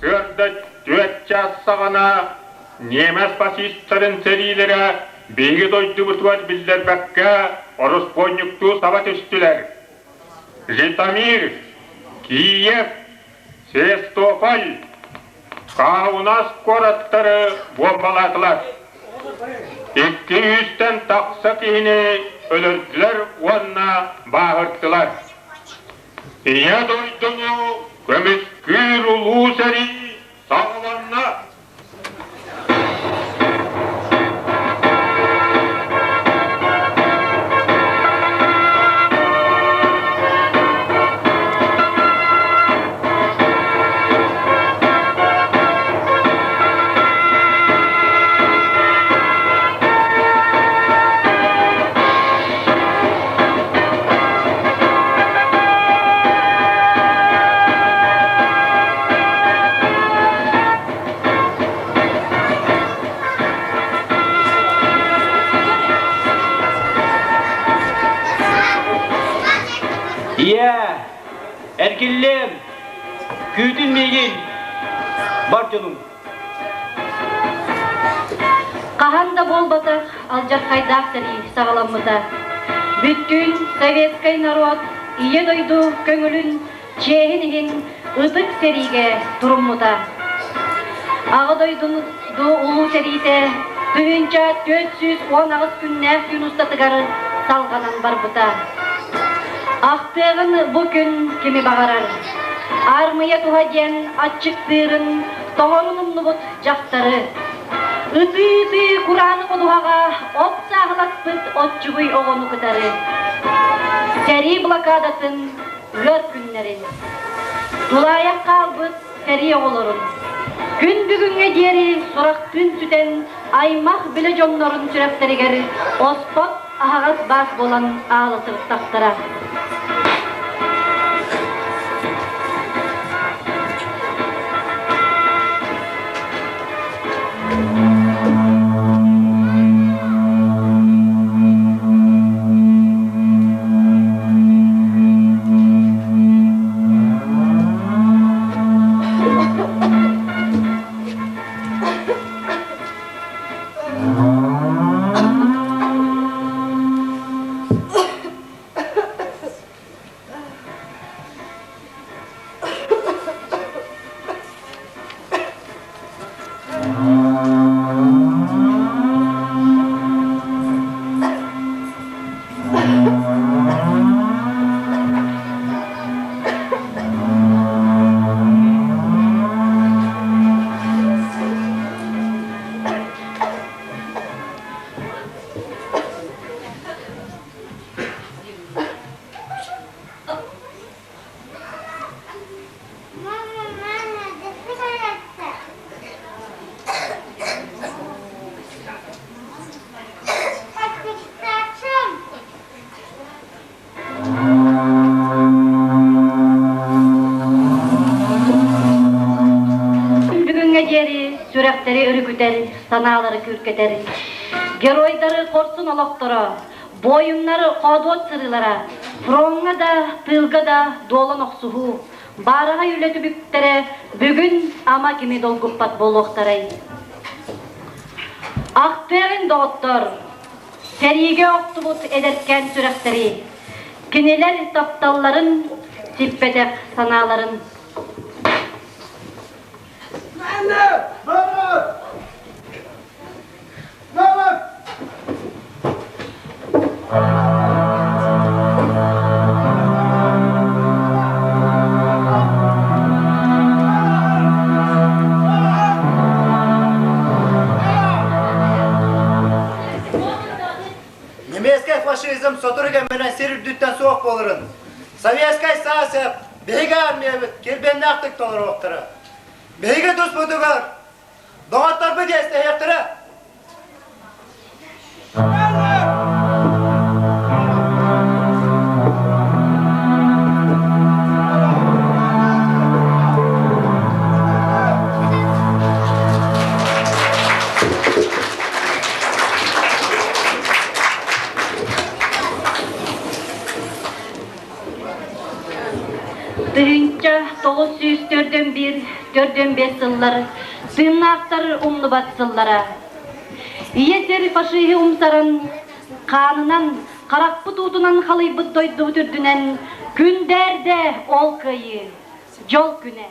Сарсыарда түөрт чаас саҕана ньиэмэс фашистарын сэриилэрэ биһиги дойдубутугар биллэрбэккэ ороспуонньуктуу саба түстүлэр. Житомир, Киев, Севастополь, Каунас куораттары буомбалаатылар. Икки сүүстэн тахса киһини өлөрдүлэр уонна бааһыртылар. Ийэ дойдуну көмүскүүр улуу сэрии саҕаланна. Ийээ, эргиллиэм, күүтүн миигин, бар дьонум. Хаһан да буолбатах алдьархайдаах сэрии саҕаламмыта. Бүттүүн советскай норуот Ийэ дойду көҥүлүн чиэһин иһин ытык сэриигэ туруммута. Аҕа дойдуну улуу сэриитэ 1418 күннээх күн устатыгар салҕанан барбыта. Ахтыаҕын бу күн кими баҕарар. Аармыйа туһа диэн аччыктыырын тоҥорун умнубут дьахтары. Ытыы-ытыы курааны ходуһаҕа от сааһыласпыт оччугуй оҕону кытары. Сэрии блокадатын ыар күннэрин. Тулаайах хаалбыт сэрии оҕолорун. Күн бүгүҥҥэ диэри сурахтыын сүтэн аймах билэ дьоннорун сүрэхтэригэр оспот аһаҕас баас буолан аала сырыттахтара. Бүгүҥҥэ диэри сүрэхтэри өрүкүтэр, санаалары күүркэтэр, геройдары хорсун олохторо, буойуннары хоодуот сырыылара, фроҥҥа да, тыылга да дуолан охсуһуу, баараҕай үлэ түбүктэрэ бүгүн ама кими долгуппат буолуохтарай? Ахтыаҕын доҕоттор, сэриигэ охтубут эдэркээн сүрэхтэри, кинилэр тапталларын сиппэтэх санааларын. Немецкэй фашизм сотору кэминэн сир үрдүттэн суох буоларын, Советскай СССР биһиги армиябыт килбиэннээхтик толоруохтара. Биһиги туспутугар доҕотторбут иэстэһиэхтэрэ. 1900. 1941, 45 сыллар тыыннаахтар умнубат сыллара. Ийэ сир фашиһы умсаран, хаанынан, харахпыт уутунан халыйбыт дойдубут үрдүнэн күндээрдэ ол кыайыы, дьол күнэ.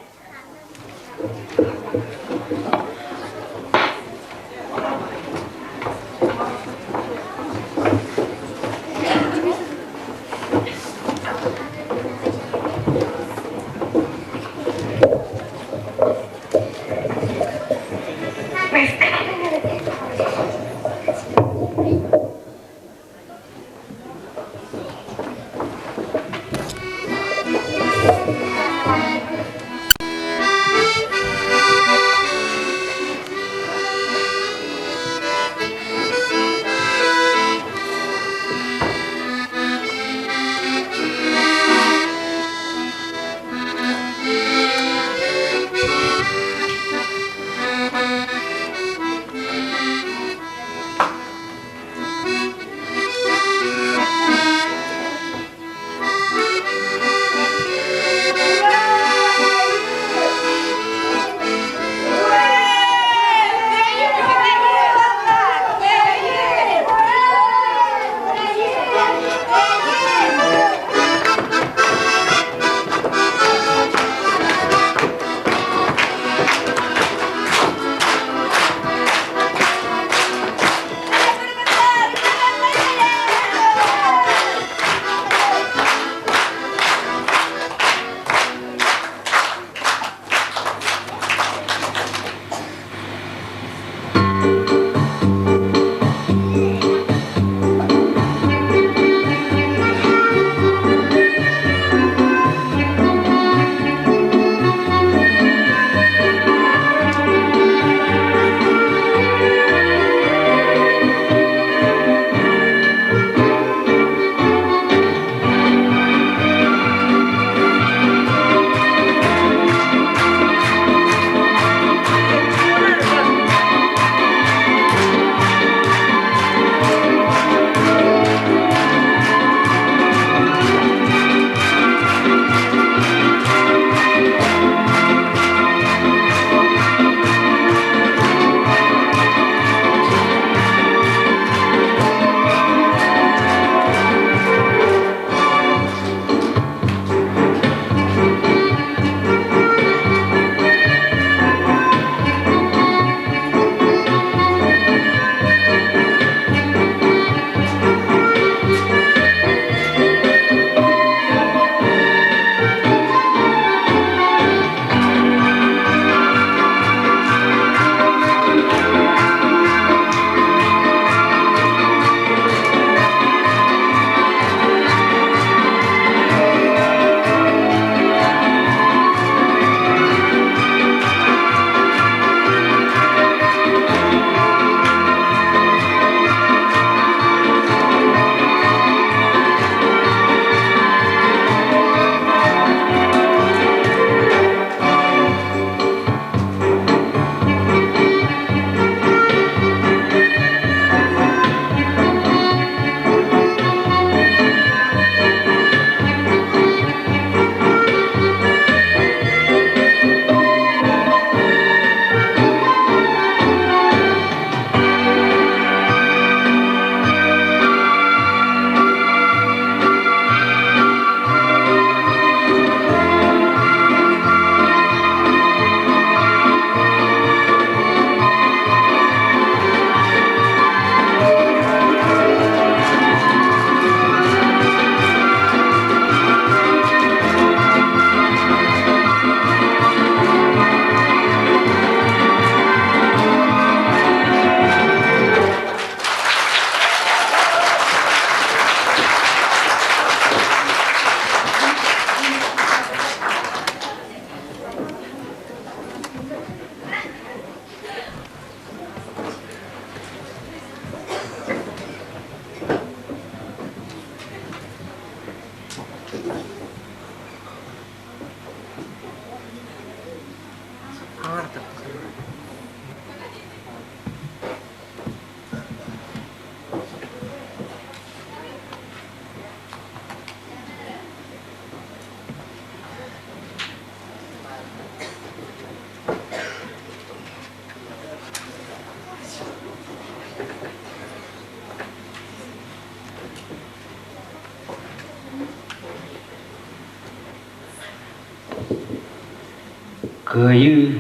Кыайыы,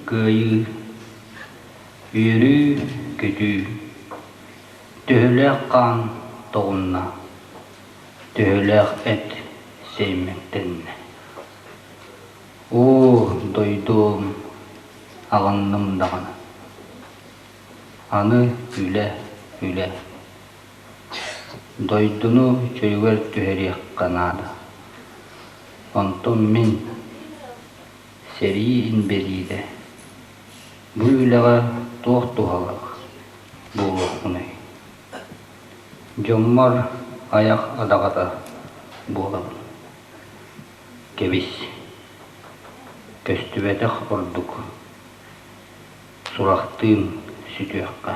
кыайыы, үөрүү, көтүү, төһөлөөх хаан тоҕунна, төһөлөөх эт сэймэктэннэ. Оо, дойдум, аҕынным даҕаны. Аны үлэ, үлэ. Дойдуну чөлүгэр түһэриэххэ наада. Онтон мин сэрии инбэлиитэ бу үлэҕэ туох туһалаах буолуохпунуй? Дьоммор айах адаҕата буолабын. Кэбис, көстүбэтэх ордук, сурахтыын сүтүөххэ.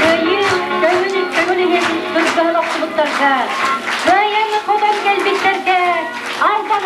Кыайыы көҥүл көҥүл иһин кыргыһан охсубуттарга, кыайан хотон кэлбиттэргэ албан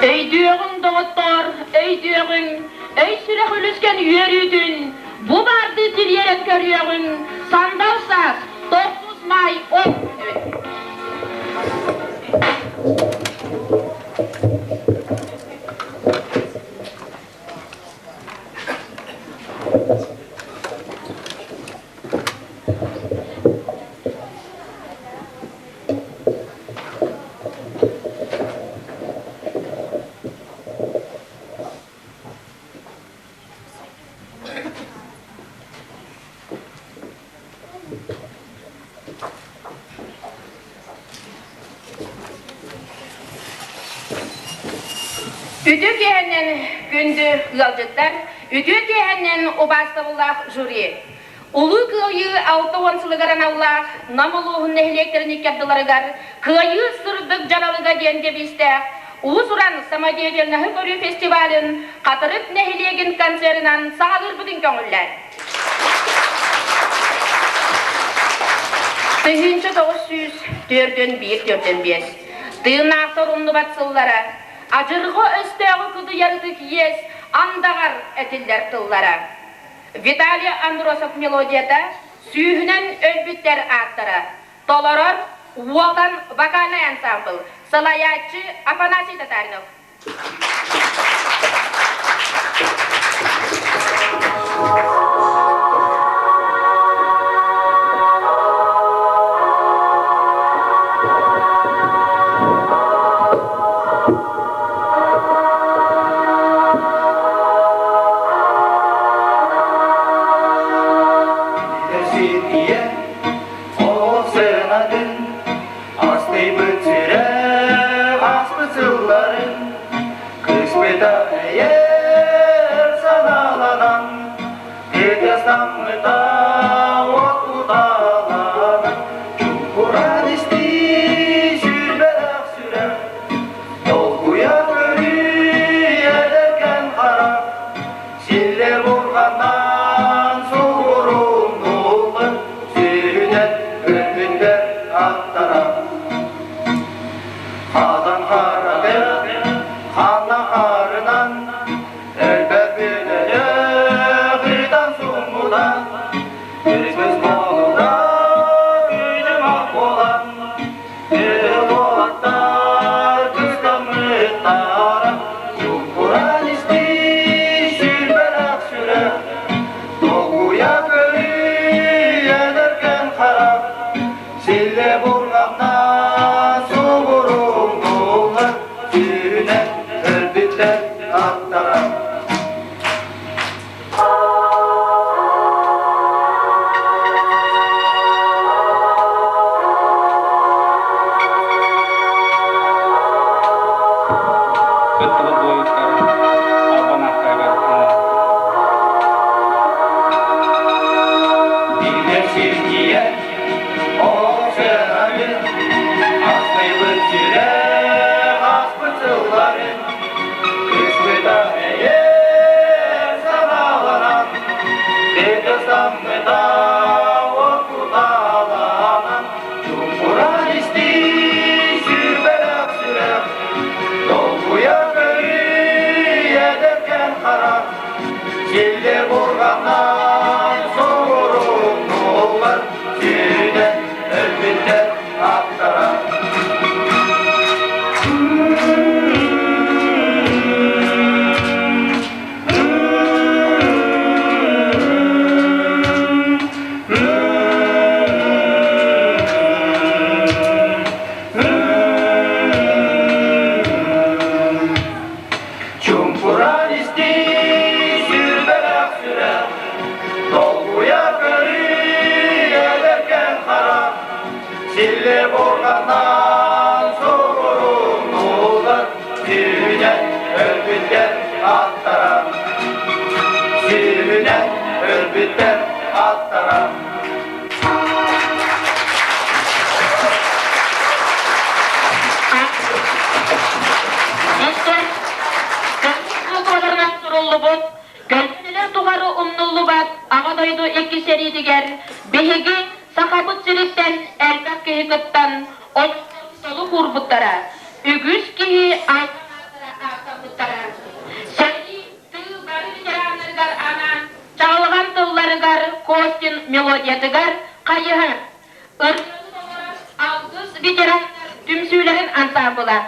Өйдүөҕүҥ, доҕоттоор, өйдүөҕүҥ, өй-сүрэх үлүскэн үөрүүтүн, бу баардыы тириэрэн көрүөҕүҥ, сандал саас, тохсус маай от күнүн. Үтүө киэһэнэн күндү ыалдьыттар, үтүө киэһэнэн убаастабыллаах жюри. Улуу Кыайыы 60 сылыгар аналлаах Нам улууһун нэһилиэктэрин икки ардыларыгар Кыайыы сырдык дьаралыга диэн девизтээх уус-уран самодеятельноһы көрүү фестивалын Хатырык нэһилиэгин концерынан саҕалыырбытын көҥүллээн. 1904-1 Тыыннаахтар умнубат сыллара, адьырҕа өстөөҕү кыдыйар ытык иэс андаҕар этиллэр тыллара. Виталий Андросов мелодията сүүһүнэн өлбүттэр ааттара, толорор Уолан вокальнай ансамбл, салайааччы Афанасий Татаринов. Сирдиэ, ол сыанатын, астыйбыт сүрэх ааспыт сылларын, кыыспыта эйэр санааланан, тиэтэ от утааланан, чуҥкуран истии сүүрбэлэх сүрэх, Долгуйа көрүү эдэркэн харах, силле бурҕаннан субурумнуллар, сүүрүнэн өлбүттэр аттара. харатын ханна харынан өлбөт бүлөлөөх ыытан суммутан Кыргыз буолуга күнүм буолан Кыыл уолаттар кыстаммыттара Чуҥкуран истии сүрбэлэх сүрэх Долгуйа көрүү эдэркэн харах Силле бурҕамна субуруҥнулар Сүүнэн өлбүттэр аттара. Кыттыбыт буойуттар албан ааттарыгар Биллэр сирдиэ, ол сыанабын, Астыйбыт сүрэх аспыт сылларын, Кыспыта эйэ санааланан, Тыгыстаммыта уот кутааланан, Чуҥкуран истии сүрбэлэх сүрэх, Долгуйа көрүү эдэркэн харах, Силле бурҕанан сугуруҥнуллар, Сүүнэн өлбүттэр аттара. Чуҥкуран истии сүрбэлэх сүрэх, Долгуйа көрүү эдэркэн харах, Силле бурҕанан сугуруҥнуллар, Сүүнэн өлбүттэр аттара. Сүүнэн өлбүттэр аттара. Культураларынан суруллубут, көлүөнэлэр тухары умнуллубат Аҕа дойду икки сэриитигэр биһиги Сахабыт сириттэн элбэх киһи кыттан толук уурбуттара, үгүс киһи ааттаммыттара. Сэрии тыыл бары ветераннарыгар анаан чаҕылҕан тылларыгар Костин мелодиятыгар хайыһар ырыаны толорор Алгыс ветераннар түмсүүлэрин ансаамбыла.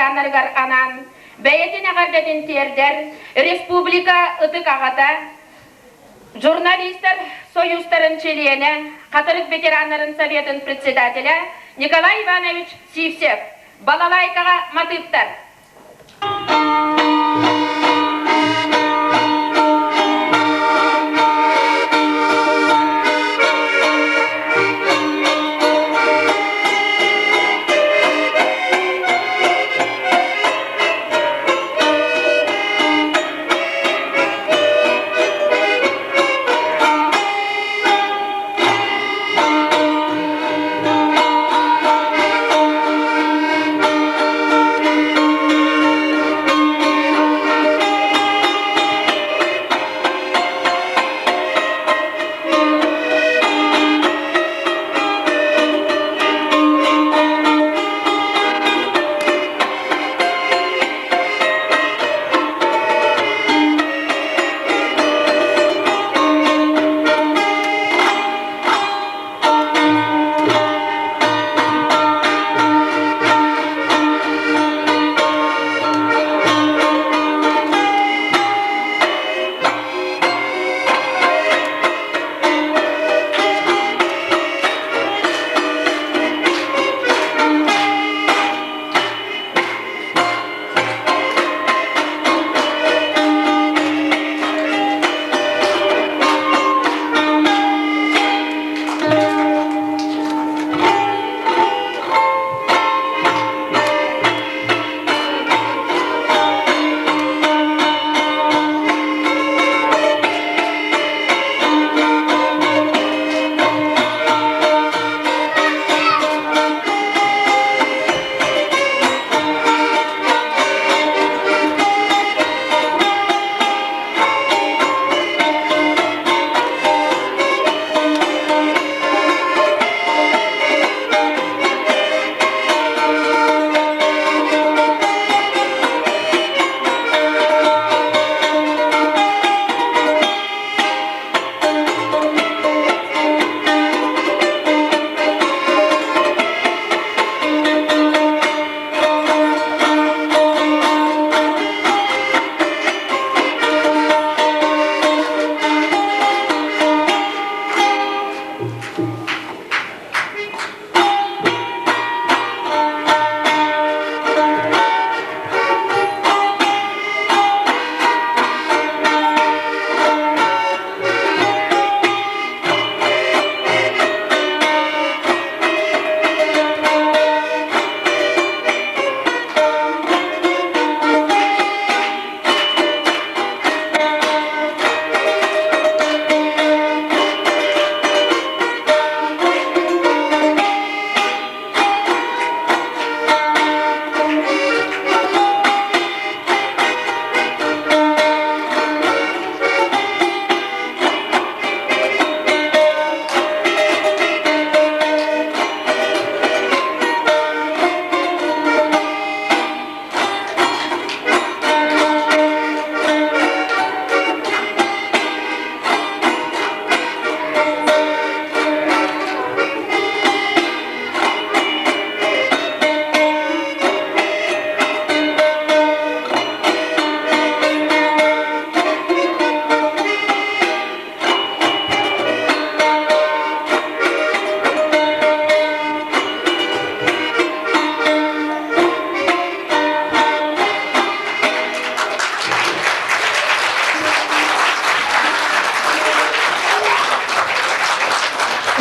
ветераннарыгар анаан бэйэтин эҕэрдэтин тиэрдэр республика ытык аҕата, журналистар союзтарын чилиэнэ, Хатырык ветераннарын советын председателэ Николай Иванович Сивцев, балалайкаҕа матыыптар.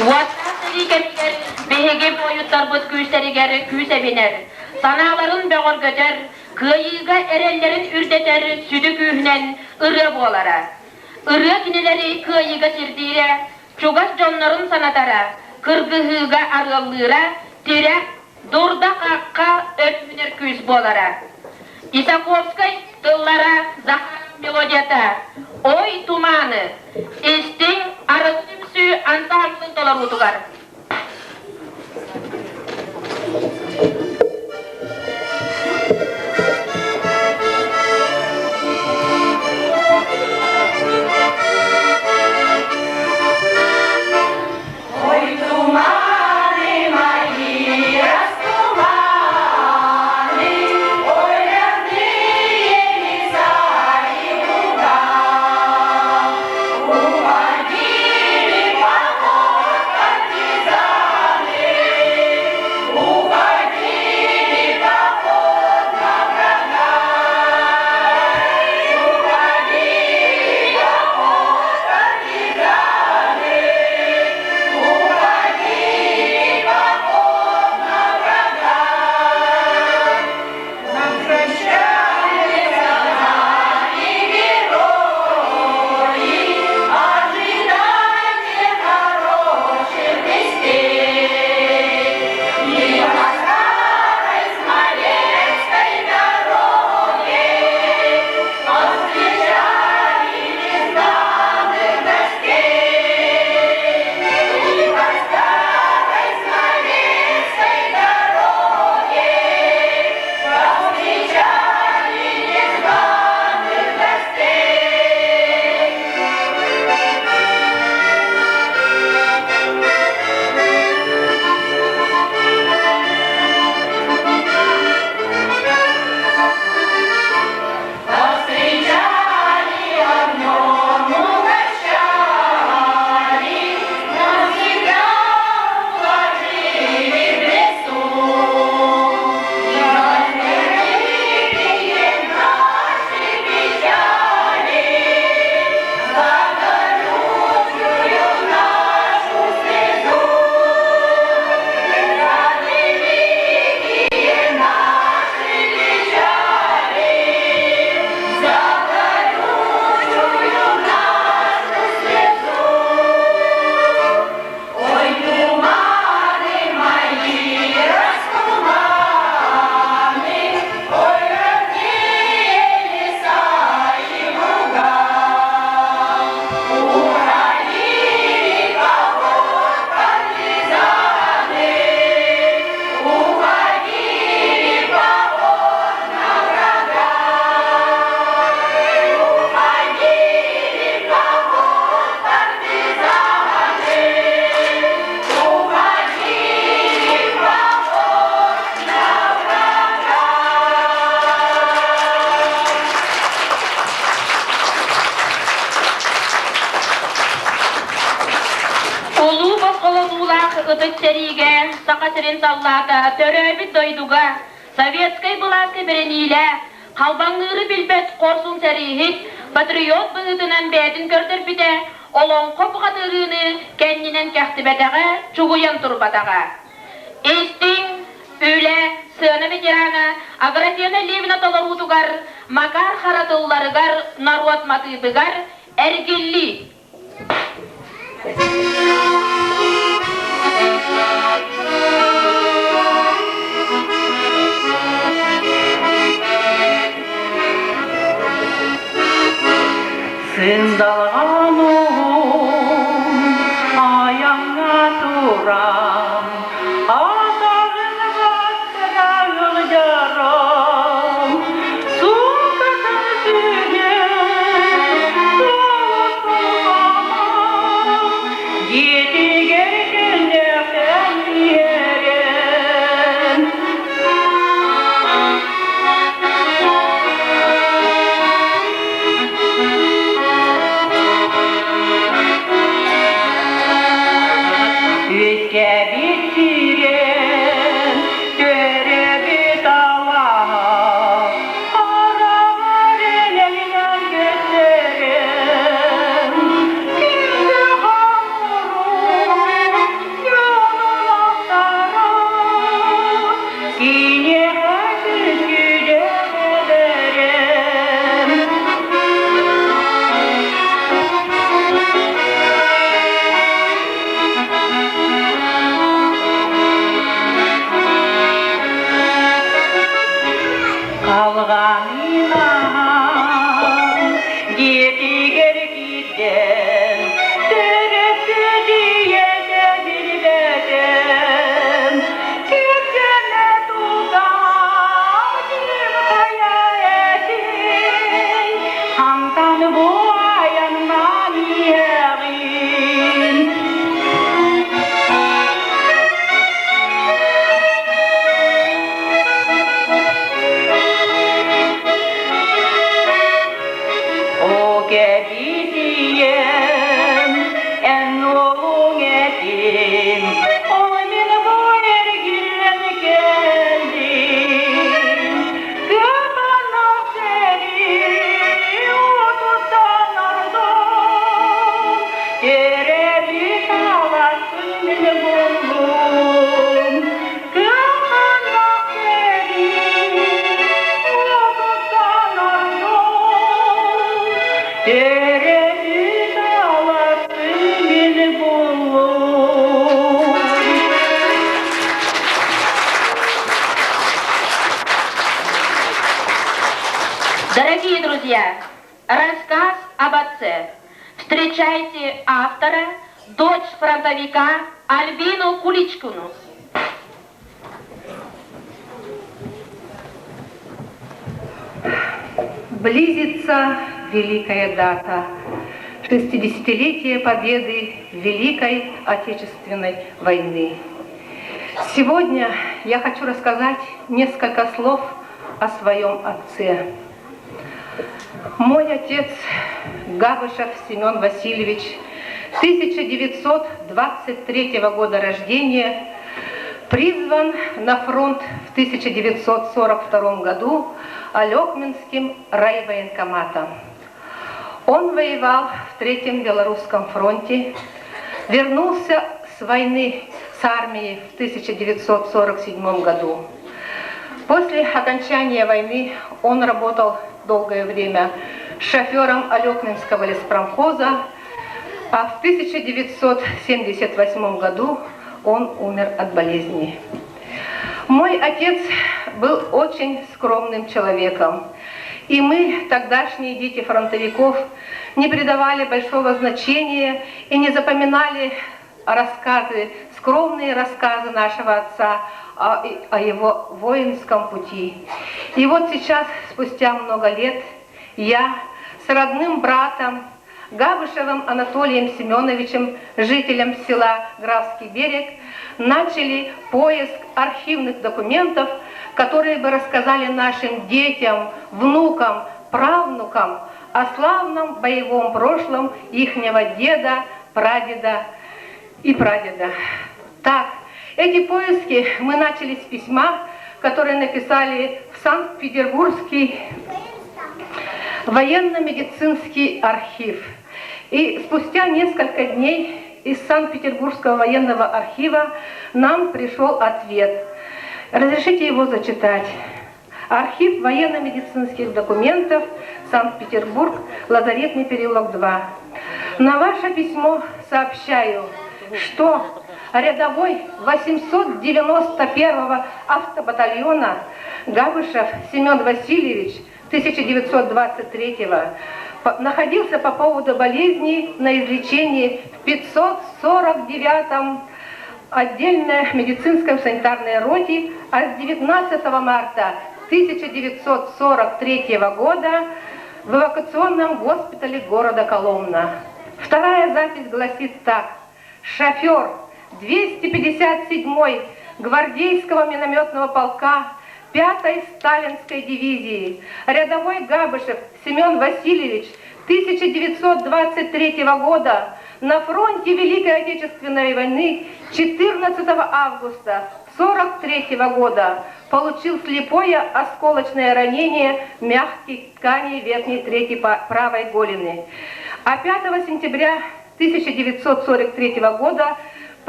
Уоттаах сэрии кэмигэр биһиги буойуттарбыт күүстэригэр күүс эбинэр, санааларын бөҕөргөтөр, кыайыыга эрэллэрин үрдэтэр сүдү күүһүнэн ырыа буолара. Ырыа кинилэри кыайыыга сирдиирэ, чугас дьоннорун санатара, кыргыһыыга арыаллыыра, тирэх, дурда-хахха өрүһүнэр күүс буолара. Исаковскай тыллара Захаров мелодията «Ой туманы» истиҥ арыгы түмсүү ансаамбылын толоруутугар. Ой, туманы мои, растуманы, Хонуулаах ытык сэриигэ Саха сирин саллаата төрөөбүт дойдуга советскай былааска бэриниилээх, халбаҥныыры билбэт хорсун сэрииһит, патриот быһыытынан бэйэтин көрдөрбүтэ, олоҥхо бухатыырыыны кэннинэн кэхтибэтэҕэ, чугуйан турбатаҕа. Истиҥ, үлэ, сыана ветерана Аграфена Левина толоруутугар Макар Хара тылларыгар норуот матыыбыгар Эргиллии Сындалҕан уһун айаҥҥа туран, атаҕын баттара ыалдьарым, сууккатын сүгэн, дьиэтигэр кэллэхтэн иһэрэн. Үөскээбит сирин төрөөбүт алааһа хараҕар элэҥнээн көстөрүн күндү хомуруун дьонун ахтара киниэхэ күскүдэх эбэрэн. Халҕанынаан дьиэтигэр киирдэн, төрөппүт ийэтэ билбэтэн, кэргэнэ тутаах дьиҥ хайа этин, хантан бу айаннаан иһэҕин? О кэбитием, эн уолуҥ этим, ол мин бу эргиллэн кэллим. Кытанах сэрии отуттан ордон, Төрөөбүт алааспын мин буллум. Кытанах сэрии отуттан ордон, Төрөөбүт алааспын мин буллум. Дорогие друзья, рассказ об отце. Встречайте автора, дочь фронтовика Альбину Куличкину. Близится великая дата – 60-летие победы Великой Отечественной войны. Сегодня я хочу рассказать несколько слов о своем отце. Мой отец Габышев Семен Васильевич, 1923 года рождения, призван на фронт в 1942 году Алекминским райвоенкоматом. Он воевал в Третьем Белорусском фронте, вернулся с войны с армией в 1947 году. После окончания войны он работал долгое время шофером Алекминского леспромхоза, а в 1978 году он умер от болезни. Мой отец был очень скромным человеком. И мы, тогдашние дети фронтовиков, не придавали большого значения и не запоминали рассказы, скромные рассказы нашего отца о, о его воинском пути. И вот сейчас, спустя много лет, я с родным братом Габышевым Анатолием Семеновичем, жителем села Графский берег, начали поиск архивных документов, которые бы рассказали нашим детям, внукам, правнукам о славном боевом прошлом ихнего деда, прадеда. и прадеда. Так, эти поиски мы начали с письма, которое написали в Санкт-Петербургский военно-медицинский архив. И спустя несколько дней из Санкт-Петербургского военного архива нам пришел ответ. Разрешите его зачитать. Архив военно-медицинских документов, Санкт-Петербург, Лазаретный переулок 2. На ваше письмо сообщаю, что рядовой 891-го автобатальона Габышев Семен Васильевич 1923-го находился по поводу болезни на излечении в 549-м отдельной медицинской санитарной роте, а с 19 марта 1943 года в эвакуационном госпитале города Коломна. Вторая запись гласит так. Шофер 257-й гвардейского минометного полка 5-й Сталинской дивизии, рядовой Габышев Семен Васильевич 1923 года на фронте Великой Отечественной войны 14 августа 1943 года получил слепое осколочное ранение мягких тканей верхней трети правой голени. А 5 сентября 1943 года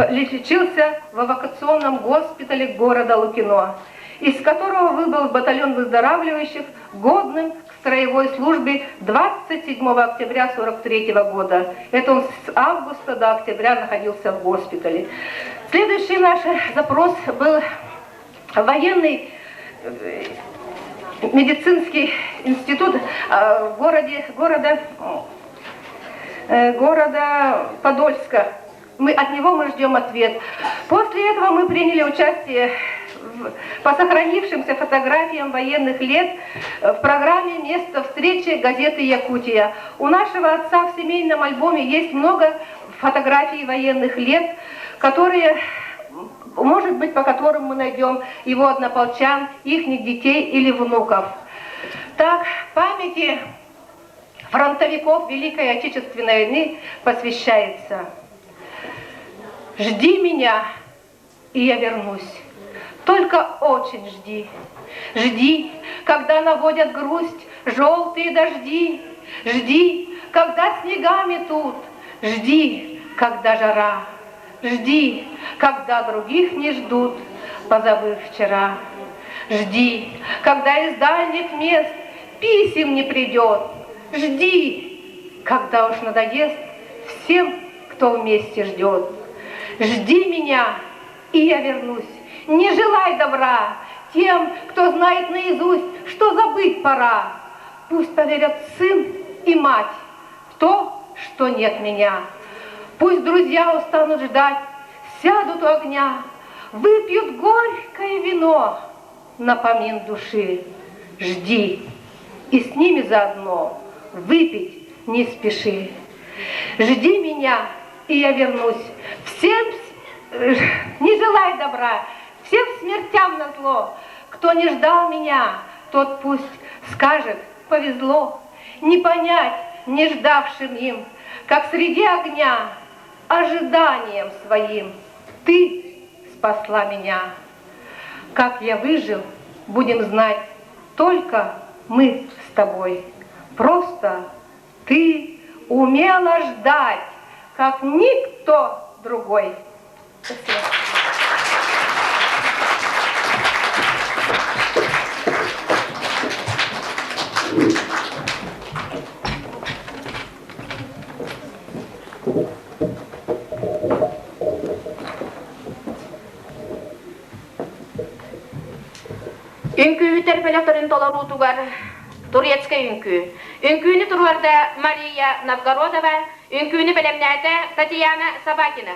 лечился в эвакуационном госпитале города Лукино, из которого выбыл батальон выздоравливающих, годным к строевой службе 27 октября 1943 года. Это он с августа до октября находился в госпитале. Следующий наш запрос был военный медицинский институт в городе, города, города Подольска. Мы, от него мы ждем ответ. После этого мы приняли участие в, по сохранившимся фотографиям военных лет в программе «Место встречи» газеты «Якутия». У нашего отца в семейном альбоме есть много фотографий военных лет, которые может быть, по которым мы найдем его однополчан, их детей или внуков. Так, памяти фронтовиков Великой Отечественной войны посвящается. Жди меня, и я вернусь. Только очень жди. Жди, когда наводят грусть желтые дожди. Жди, когда снега метут. Жди, когда жара. Жди, когда других не ждут, позабыв вчера. Жди, когда из дальних мест писем не придет. Жди, когда уж надоест всем, кто вместе ждет. Жди меня, и я вернусь. Не желай добра тем, кто знает наизусть, что забыть пора. Пусть поверят сын и мать в то, что нет меня. Пусть друзья устанут ждать, сядут у огня, выпьют горькое вино на помин души. Жди, и с ними заодно выпить не спеши. Жди меня, и я вернусь. Всем не желай добра, всем смертям назло. Кто не ждал меня, тот пусть скажет, повезло. Не понять, не ждавшим им, как среди огня, ожиданием своим ты спасла меня. Как я выжил, будем знать только мы с тобой. Просто ты умела ждать, как никто другой. Спасибо. Үҥкүүһүттэр бөлөхтөрүн толоруутугар турецкай үҥкүү. Үҥкүүнү туруорда Мария Новгородова, үҥкүүнү бэлэмнээтэ Татьяна Собакина.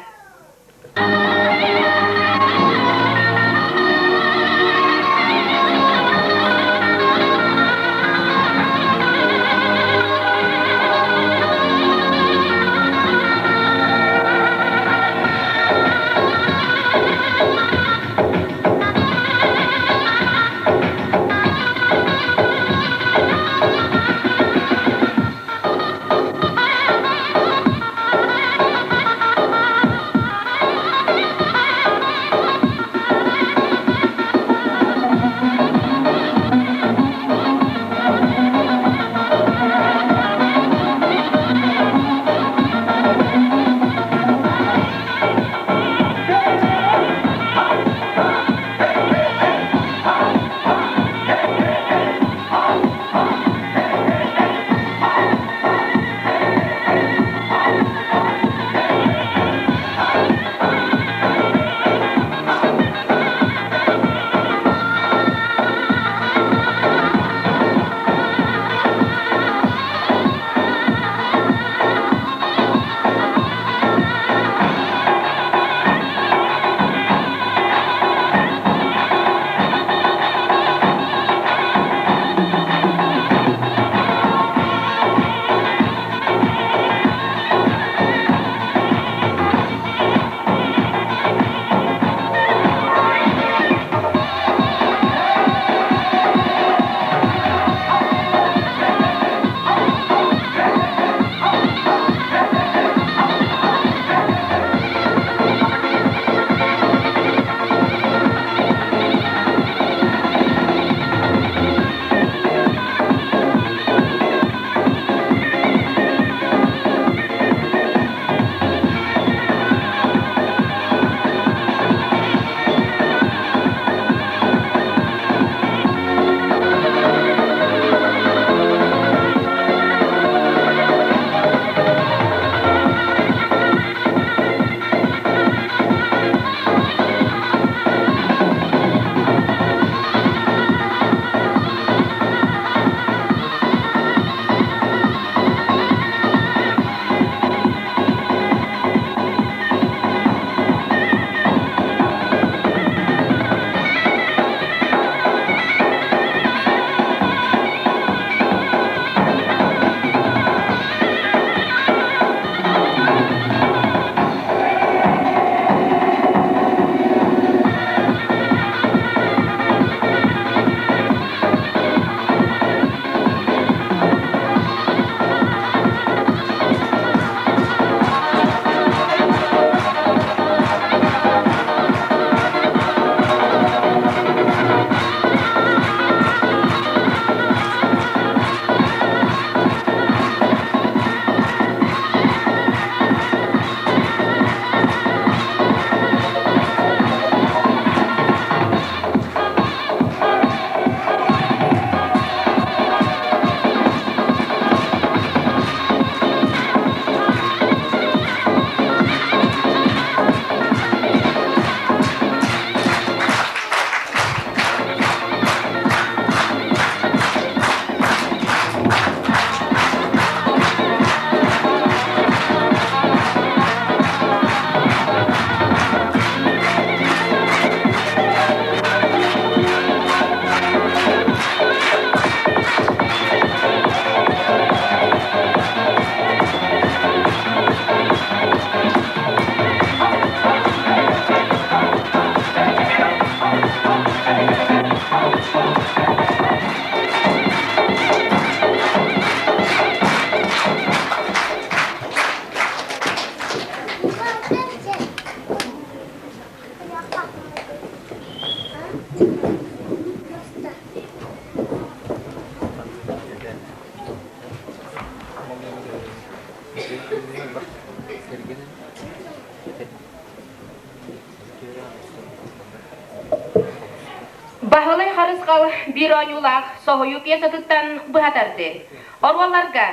Баһылай Харысхал биир оонньуулаах соһуйуу пьесатыттан быһа тардыы. Оруолларга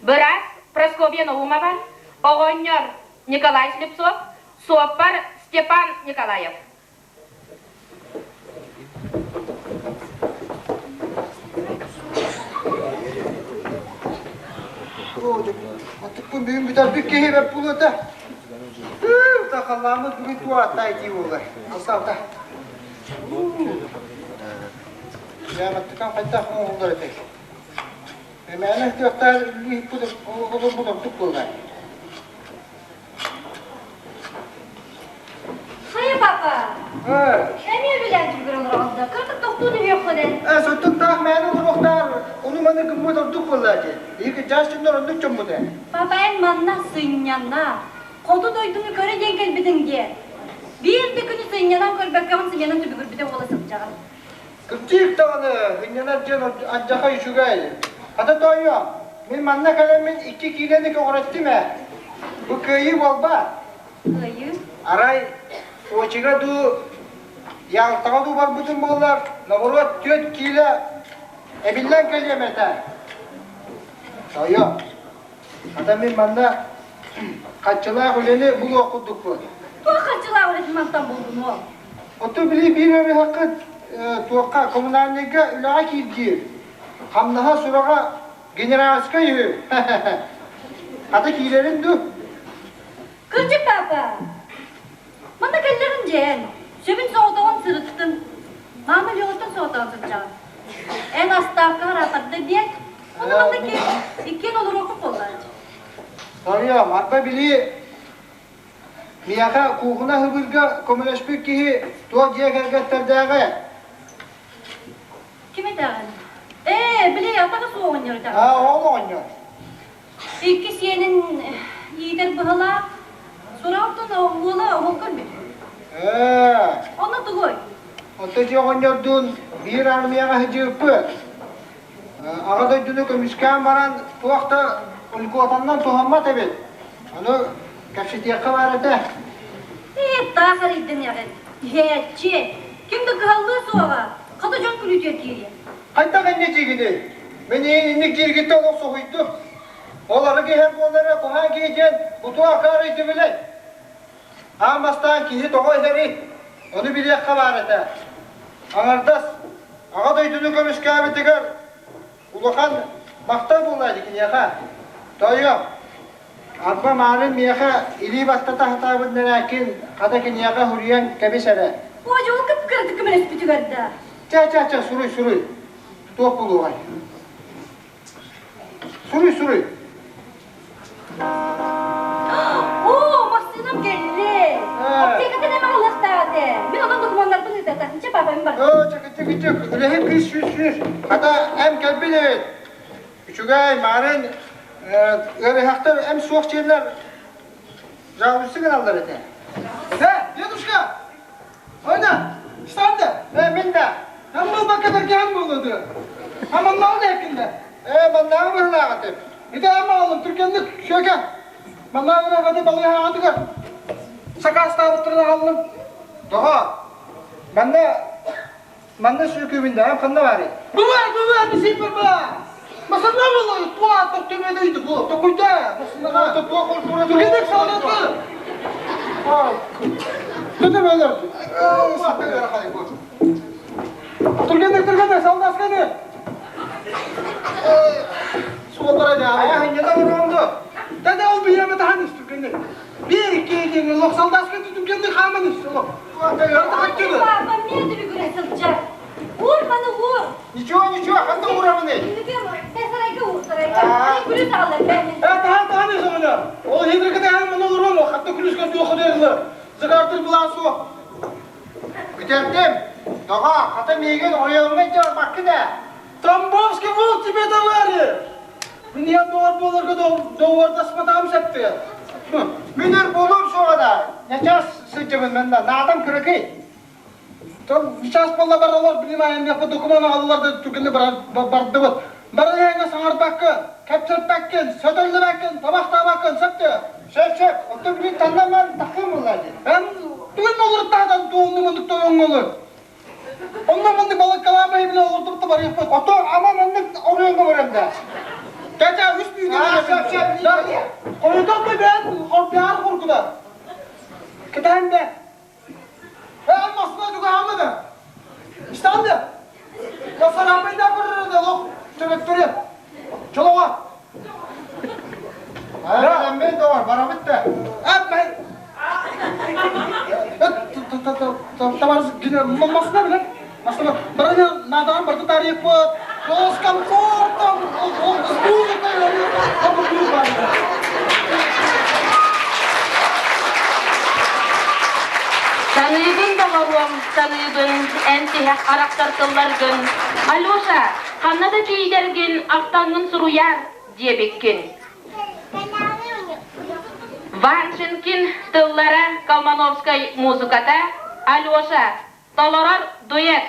быраас Прасковья Наумова, оҕонньор Николай Слепцов, суоппар Степан Николаев. Оттукпун бүгүн бүтэрбит киһи бэрт буолуота. Тахаллааммыт бүгүн туорааттай дии буолар. Алсаабыта. Дьааматтыкан хайдах оҥоһуллар этэй? Эмээнэ тыахтаар үллүү олорбут ордук буолар. Хайа папа? Эмиэ билэн түбүгүр олороҕун да, кырдык тохтуу түһүөххүнэ. Ээ, соттуктаах мээнэ олоруохтаар, ону маны гыммыт ордук буоллаа дии. Биһиги дьаас дьоннор оннук дьоммут ээ. Папа эн манна сынньана, хоту дойдуну көрө диэн кэлбитиҥ диэ. Биир да күнү сынньанан көрбөккөҕүн сынньанан түбүгүрбүтэ буола сылдьаҕын. Кырдьык даҕаны, сынньанар диэн алдьархай үчүгэй. Хата тоойуом, мин манна кэлэммин икки киилэни көҕүрэттим ээ. Бу кыайыы буолбаат? Кыайыы? Арай, Сочига дуу, Ялтаҕа дуу барбытым буоллар, ноҕуруот түөрт киилэ эбиллэн кэлиэм этэ. Тоойуом, хата мин манна хаччылаах үлэни булуох курдукпун. Туох хаччылаах үлэтин мантан булгун уол? Оттон били биир өрүһэххит туохха коммунальныйга үлэҕэ киирдиир. Хамнаһа сураҕа генеральскай үһү. Хата киирэрин дуу? Кырдьык папа, манна кэллэҕин дьээн, сөбүн соҕотоҕун сырыттын. Маама Леоттан соҕотоҕун сылдьаҕын. Эн астааккаҕар атарда диэн, ону манна иккиэн олоруоххут буоллааччы. Соруйам, арба били миэхэ куукуна ыһыбыырга көмөлөспүт киһи туох дьиэ кэргэттэрдээҕэ? Ким этэҕин? Ээ, били атаҕа суох оҕонньор этэҕин. Аа, ол оҕонньор. Икки сиэнин иитэр быһалаах, сураҕыттан уола оһол көрбүт. Ээ. Онно тугуй? Онто дьиэ оҕонньордуун биир армияҕа сылдьыбыппыт. Аҕа дойдуну көмүскээн баран туох да льготаннан туһаммат эбит. Ону кэпсэтиэххэ баар этэ. Ээ, таах эрийдэниэҕин. Иһээччи, ким да кыһаллыа суоҕа. Хата дьон күлүүтүгэр киириэ. Хайдах инньэ диигиний? Мин инник дииргиттэн олох соһуйдум. Ол арыгы иһэр буоллар куһаҕан киһи диэн утуо акаары өйдөбүлэй. Аан бастаан киһи тоҕо иһэрий? Ону билиэххэ баар этэ. Аҥардас Аҕа дойдуну көмүскээбитигэр улахан махтал буолла дии киниэхэ. Тоойуом, арба маарын миэхэ илии баттата сатаабыт нэрээкин хата киниэхэ суруйан кэбис эрэ. Оо, кып-кыратык көмөлөспүтүгэр да. Чэ, чэ, чэ, суруй, суруй. Туох буолуоҕай? Суруй, суруй. Оо, массыынам кэллэ. Аптекаттан эм аҕалыахтаах этэ. Мин онон докумуоннарбын ыытата. Чэ, папа, мин бардым. Оо, чэ, чэ, чэ, үлэһит кыыс сүүс сүүс. Хата, эм кэлбит эбит. Үчүгэй, маарын ыарыһахтар эм суох диэннэр жалуйсы гыналлар этэ. Э, дедушка! Ойна, встань да! Э, мин да. Эн буолбакка бэргэһэм буолуо дуо? А маннааҕы да эккин да? Э, маннааҕы быһылааҕытым. Ити ама оҕолум түргэнник сүөкэ. Маннааҕы ырыаҕаты балыыһаҕытыгар сакаастаабыттарын аҕаллым. Тоҕо? Манна манна сүөкүүбүн да, ханна баарый? Бывай, бывай, бисиппер ба! Масана болой, туа токтөмөдөйдү бу, токуйда, масанаға. Туа культура. Түргенник салдаты. Төтөмөлөр. Түргенник, түргенник, салдасканы. Суоллара даа. Айа, оронду. Дада ол биеме тахан ис түргенник. Bir iki диэн олох салдасканы түргенник хааман ис олох. Папа, мен түбүгүрэ сылдьар. Уур маны уур. Ничего, ничего, ханна уурабыный? Сарайга уур, сарайга. Күлүс аҕалар бэймин. Э, тахан тахан ис оҕонньор. Ол хидрики тахан маны олоруом, хатта күлүскэ суох одерылар. Зыгартыр булаан суох. Бүтэрдим. Доҕо, хата миигин оройуоҥҥа илдьэ барбаккын ээ. Тамбовский волк тебе товарищ! Мин доҕор буоларга доҕордаспатаҕым сөптүө. Мин өр буолуом суоҕа да, ньачаас сылдьабын манна, наадам кыракый. Сейчас буолла баралар, билим айанныахпыт, докумуон аҕаллылар да түргэнник бардыбыт. Бары иһэҥҥэ саҥарбаккын, кэпсэппэккин, сөтөллүбэккин, табахтаабаккын, сөп дуо? Сөп, сөп. Оттон билин таннан баран таххыам буоллаа дии. Эн тугун олоруттаатан туонну мындык тойоҥҥолор? Онно маннык балыккалаан бэйбилэ олордубут да барыахпыт. Оттон ама маннык оройуоҥҥа барыам да. Кэтэ үс түүнү Аа, сөп, сөп. Хойутан да бэйэн хорбиар кургута. Кэтээн да. Эн масына тугаамы да. Истан да. Я сарапайда көрөр да лох төбөттөрү. Чолоҕо. Аа, мен доҕор, барабыт да. Эп Товарищ масына билер. Масына. Барыны надаан барты тарихпыт. С комфортом, с музыкой, Саныыбын доҕоруом, саныыбын, эн тиһэх арахсар тылларгын. Алеша, ханна да тиийдэргин ахтаҥҥын суруйаар, диэбиккин. Ваншинкин тыллара Колмановскай музыката, Алеша, толорор дуэт.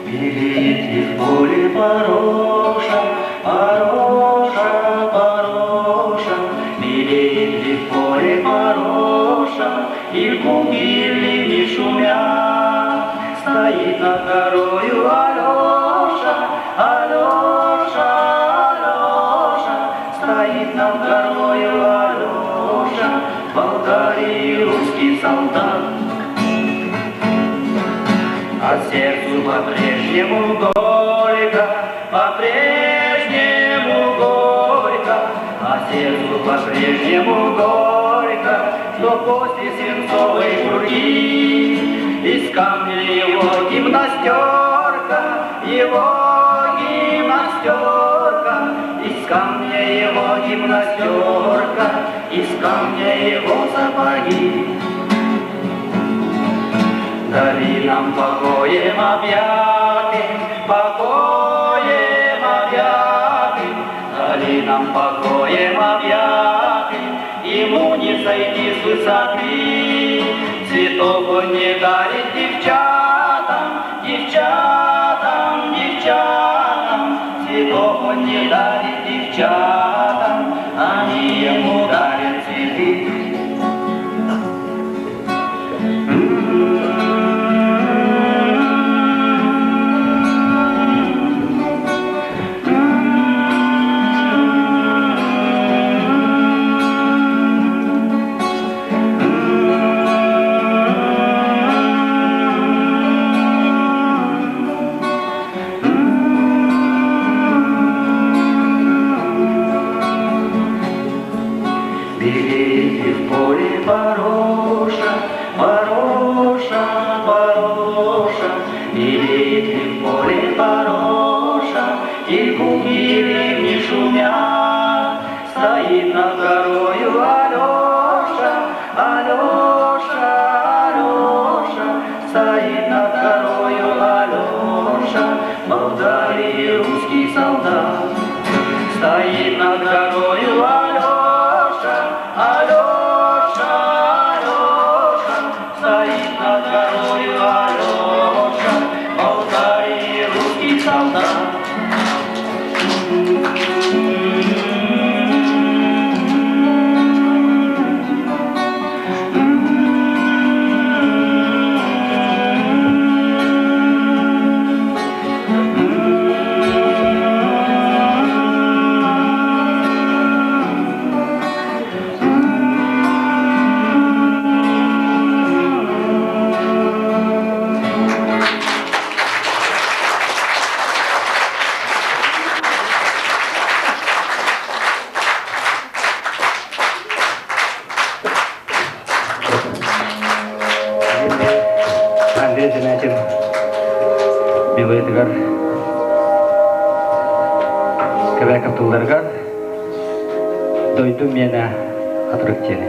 Берите в поле пороша, пороша, пороша, Белеет ли в поле пороша, И купили не шумят. Стоит над горою Алеша, Алеша, Алеша, Стоит над горою Алеша, Болгарии русский солдат. А сердцу по-прежнему горько, по-прежнему горько, а сердцу по-прежнему горько, что после свинцовой пурги из камня его гимнастерка, его гимнастерка, из камня его гимнастерка, из камня его сапоги. Дали нам покоем объятым, покоем объятым, дали нам покоем объятым, ему не сойти с высоты. Цветов он не дарит девчатам, девчатам, девчатам, цветов он не дарит девчатам, они ему дарят цветы. Белеет в поле пороша, пороша, пороша, Белеет в поле пороша, И куки не шумят. Стоит над горою Алеша, Алеша, Алеша, Стоит над горою Алеша, Болгарии русский солдат. Стоит над горою Алеша, Алеша, Алеша, стоит Сэмээчин мелодиятыгар Кэбээкэп тылларыгар Дойду миэнэ хатырык диэни.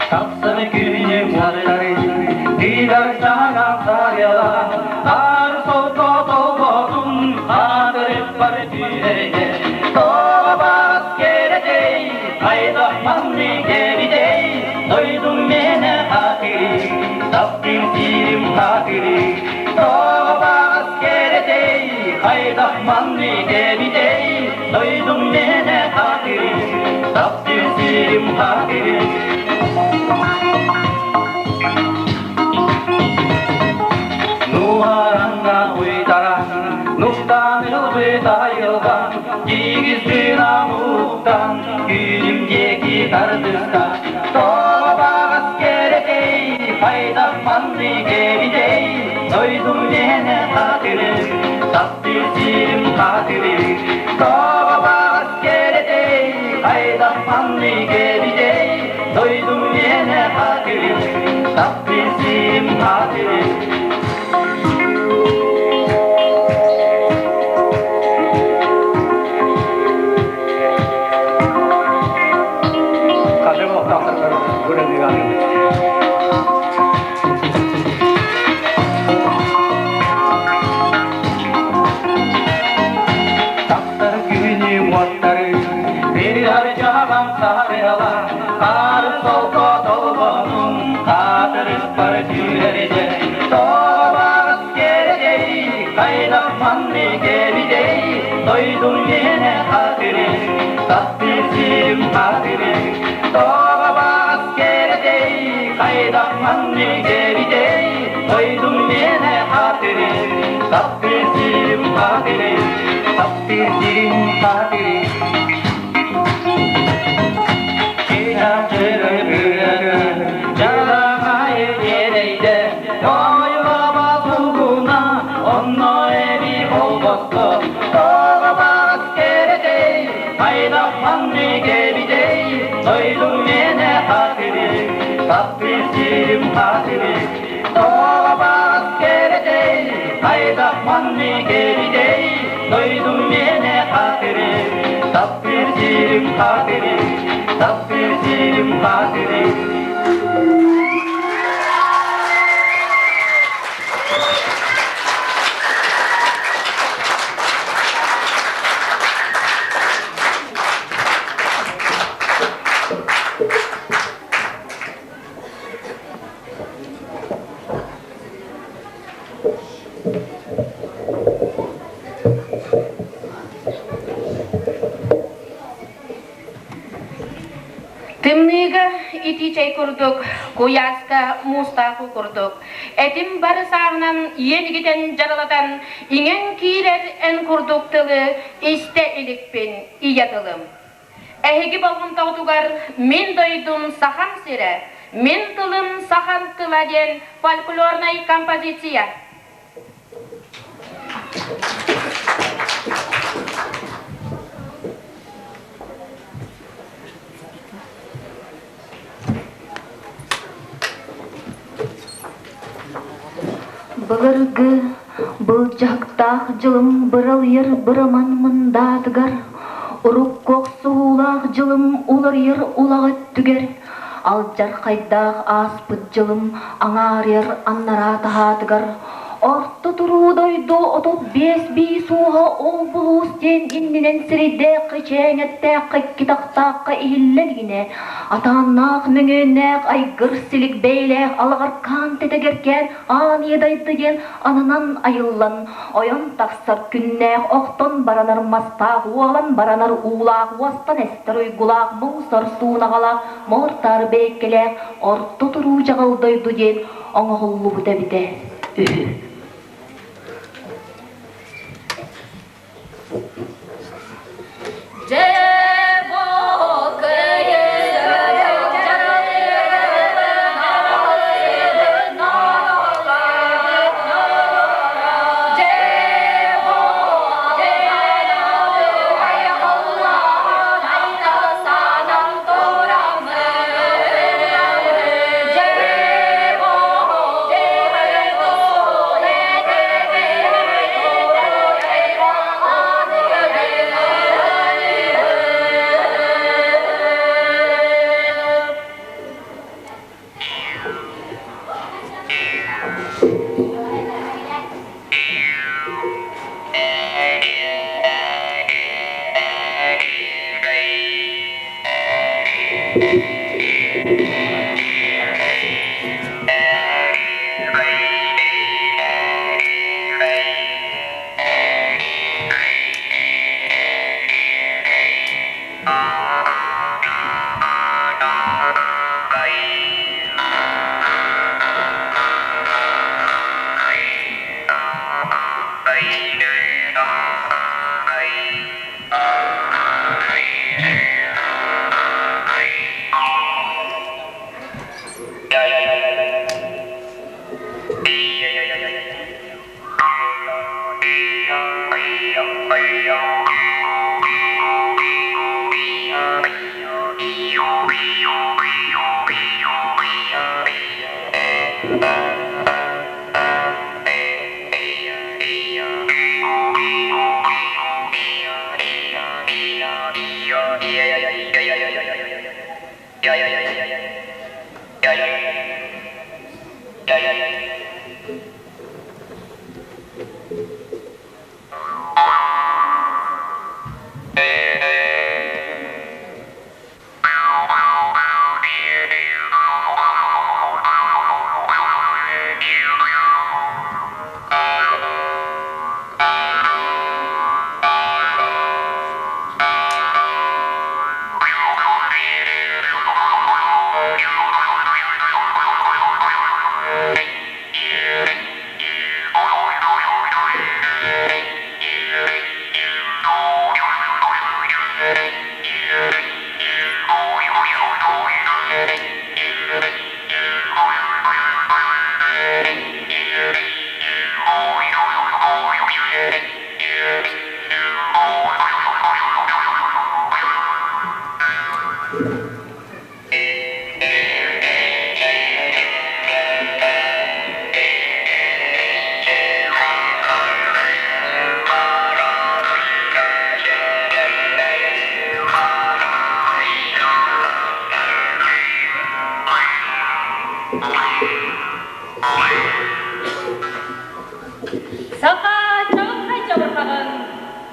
Тапсар күнү муоттары, тиидэр саҥа сарыала, аар солко толботун аатырыппар түүнэргэ, тоҕо кэрэтей, хайдах маннык эбитэй, дойдум миэнэ хатыры, таптыыр сирим хатыры, тоҕо кэрэтэй, хайдах маннык эбитэй, дойдум миэнэ хатыры, таптыыр сирим хатыры. Нуһаранна уйтара, нуктан ылбыт айылҕа, Кигиздин амуттан, күнүм диэки тардыста. Тоҕо баҕас кэрэтэй, хайдах маннык эбитэй, Дойдум миэнэ хатыры, таптыыр сирим хатыры. Тоҕо баҕас кэрэтэй, хайдах маннык эбитэй, Дойдум миэнэ хатыры, таптыыр сирим хатыры. Хажым олохтоохторугар бу Тахсар күнү уоттары, бирар дьаһабан сарыала, хаар солко толбонун, хаатырыспар түүрэрдэ, тоҕо кэрэгэй, хайдах маннык эбитэй, дойдум миэнэ хатыры, таптыыр сирим хатыры, тоҕо кэрэгэй, хайдах маннык эбитэй, дойдум миэнэ хатыры, таптыыр сирим хатыры, таптыыр сирим хатыры. Таптыыр сирим хатыры. Тымныыга итии чэй курдук, куйааска муустаах уу курдук, этим бары сааһынан иэнигитэн дьаралатан, иҥэн киирэр эн курдук тылы истэ иликпин, ийэ тылым. Эһиги болҕомтоҕутугар мин дойдум Сахам сирэ, мин тылым сахам тыла диэн фольклорнай композиция. Былыргы былдьаһыктаах дьылым быралыйар быраман мындаатыгар, урукку охсуһуулаах дьылым уларыйар улаҕа өттүгэр, алдьархайдаах ааспыт дьылым аҥаарыйар аннараа таһаатыгар, Орто туруу дойду 35 биис ууһа ол булуус диэн иннинэн сирэйдээххэ чээҥэттээх икки тахтаахха иһиллэ илигинэ, атааннаах мөҥүөннээх айгыр силик бэйэлээх алаҕаркаан тэтэгэркээн аан иэдайды диэн ананан айыллан, ойон тахсар күннээх охтон баранар мастаах уолан баранар уулаах уостан эстэр уйгулаах муҥ-сор суунаҕалаах муор-таар бэйэккэлээх орто туруу дьаҕыл дойду диэн оҥоһуллубут эбитэ үһү. Саха чаҕылхай чабырҕаҕын.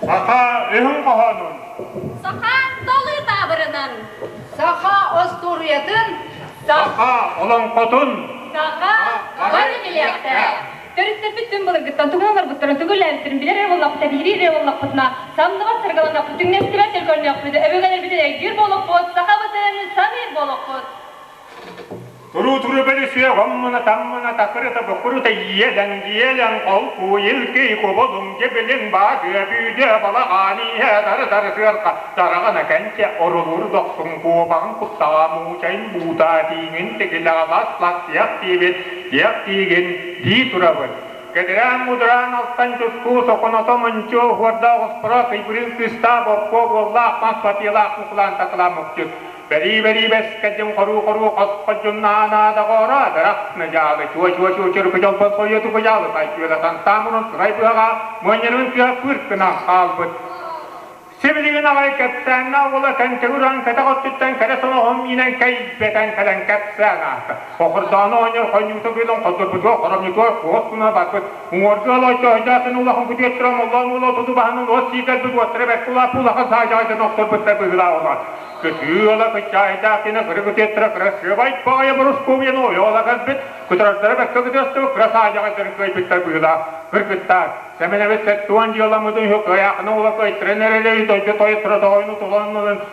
Саха өһүн хоһоонун. Саха толуу таабырынан. Саха остуоруйатын. Саха олоҥхотун. Саха бары билиэхтээх. Төрүттэрбит түн былыргыттан тугунан барбыттарын, тугу үлээбиттэрин билэр эрэ буоллахпыт, биһириир эрэ буоллахпытына, самныбат саргаланнахпыт, түҥнэстибэт төлкөлөнүөхпүт, өбүгэлэрбитин өйдүүр буолуохпут, сахабытын саныыр буолуохпут. Туру-туру бөлүсүө оммуна-таммына такырыта-букурута иэлэн-иэлэн холку илкий кубулуҥ дьибилиҥ баадыа бүүдэ балаҕан иһэ дары-дары сыарха дараҕана кэнчэ орулуур дохсун куобаҕын куттаҕа муучайын буута тииҥин тигилэҕэ лас-лас тиэх диэбит тиэх тиигин дии турабын. Кэдэрээн мудураан алтан чускуу сокуното мунчуо уордаах оспоро кыйбырыын кыыстаах боппуо буоллаах мас папиялаах мукулаан такылаан мукчут Бэрии-бэрии бэскэдьим хоруу-хоруу хос-ходьуннаана доҕоро дарах надьаалы чуо-чуо чуо дьолбон сойуоту куйаалы сайдыыла сантаамурун сырай быһаҕа муонньарын тыа пыркынан хаалбыт. Сибилигин аҕай кэпсээннэ уола кэнчэгүрэн кэтэх өттүттэн кэрэ соноһун миинэн кэйбэтэн кэлэн кэпсээн ааста. Хохордоону оонньор хонньуута күөлүн хотурбутугар хоромньутугар куос гына барбыт. Уҥуоргу олооччу ойдоотун улахан күтүөттэрэ омоллоон уола туту баһынан уот сиикэрбит уоттара бэрт улааппы улахан саадьаҕайдан охторбуттар быһыылаах олоор. Кытыыла кыччаайдаах диэн кыргытыаттара кырасыабай баҕайы борускуобуйаны ойоҕоло кэлбит, кытарардара бэккэ кытыастыбыт кыра саадьаҕайдарын кыайбыттар быһыылаах. Кыргыттаар, Сэмэнэбит сэттуон дьыаламмытын үһү кыайаахына ула кыайтаран эрэлэри дойду тойоттора тоҕойну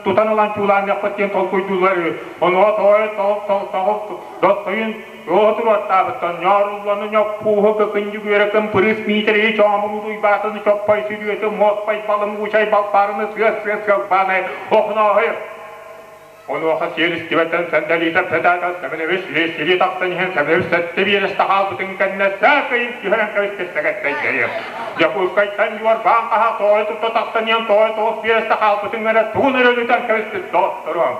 тутан ылан чуулаанныахпыт диэн толкуйдууллар үһү. Онуоха тоҕой тоҕус достойун Туоһу туруортаабыттан ньоорулланы ньоппууһу кыкынньыгүөрэ кымпырыыс Миитэрэйи Чоомуруу Уйбаатыны Чоппой Сүрүөтү Муоспай Балым Уучай Балбаарыны сыас-сыас сыалбаанай Охонооһой Онуоха сиэристибэттэн сэндэлиитэ педата Сэмэнэбис лиэстилии тахсан иһэн Сэмэнэбис сэттэ биэрэстэ хаалбытын кэннэ саакайын түһэрэн кэбистэ сэгэттэй Дьокуускайтан дьуорбаан хаһа тоҕой тутта тахсан иһэн тоҕой тоҕус биэрэстэ хаалбытын эрэ тугун эрэ өлүтэн кэбиспит доотторуом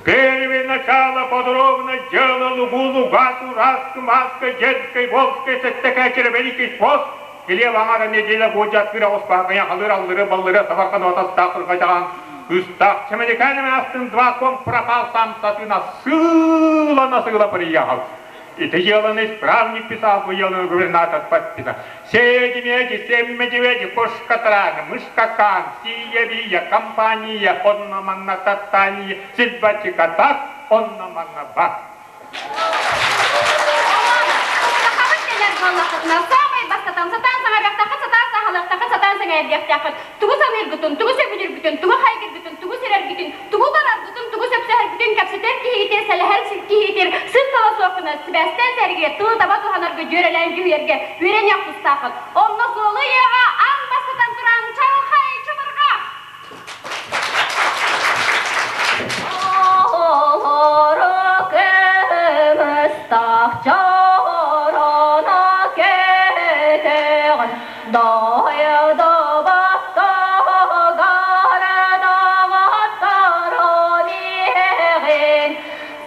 Первое начало подробно дело лугу лугату раску маска детской волжской сеттекачера великий пост Килиэп аҥара неделя буолдьат кыра оспаакайа халыр аллыры баллыры табархан отастаах кыргачаҕан кыстаах чэмэликээн астын два ком пропал сам сатына сыылана сыыла приехал. Ити дьыаланы исправник писал, бу дьыаланы губернатор подписал. Седи-меди, семмеди-веди, кошка трана, мышка кан, сия-вия, компания, онно-манна татания, сильватика так, онно-манна бак. Сахабыт кэлэр буоллаххытына, саамай бастатан сатаан саҥарыахтааххыт, сатаан саҥалыахтааххыт, сатаан сэҥээрдиэхтээххит. Тугу саныыргытын, тугу сөбүлүүргүтүн, тугу хайгыргытын, тугу сирэргитин, тугу бараргытын, тугу сөпсөһөргүтүн кэпсэтэр киһигитин, сэлэһэр киһигитин сыыс-сала суох гына сибээстээн сэргигэ тылы таба туһанарга дьүөрэлээн дьүһүйэргэ үөрэниэх тустааххыт. Онно суолу ыйыаҕа аан бастатан туран чаҕылхай чабырҕах! Оҕолоро көмүстаах чороно кэтэҕин дойдубаттыгар доҕотторун иһэҕин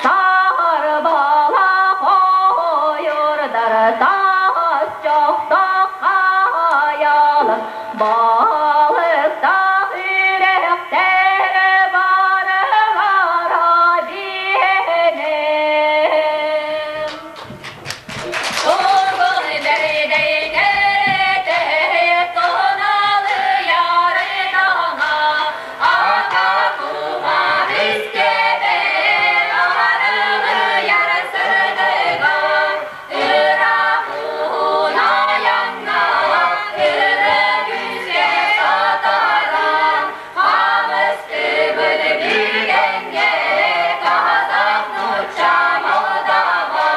сарбалах ойуурдар тас чохтох хайалар Балыктаах үрэхтэр барылара биһинэ. Тургун бэрдэйдэрэтэ туналыйарытаҥа ата кумар искэбэр арылыйар сыдыга Ыраах уһун айаҥҥа өрө күүскэ сатаран, хаамыстыбыт бигэҥҥэ казах нуучча молдаван.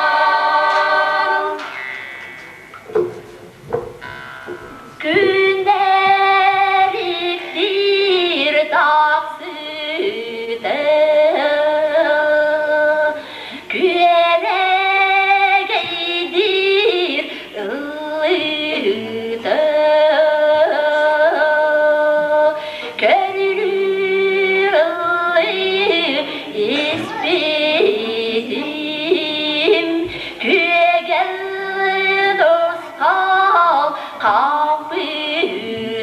Күндэликтиир тахсыыта күөрэгэйдиир ыллыыта. Хаалбытым.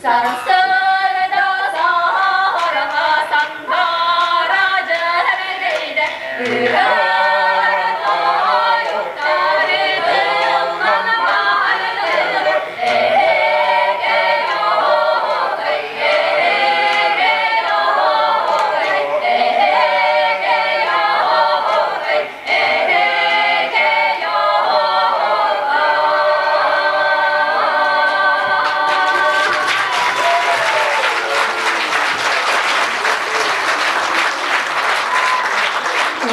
Сарсыарда саһарҕа сандара дьэргэйдэ, ырыа тойуктары тыллан бардылар. Эһэгэ оһуокай, эһэгэ оһуокай, эһэгэ оһуокай, эһэгэ оһуокай.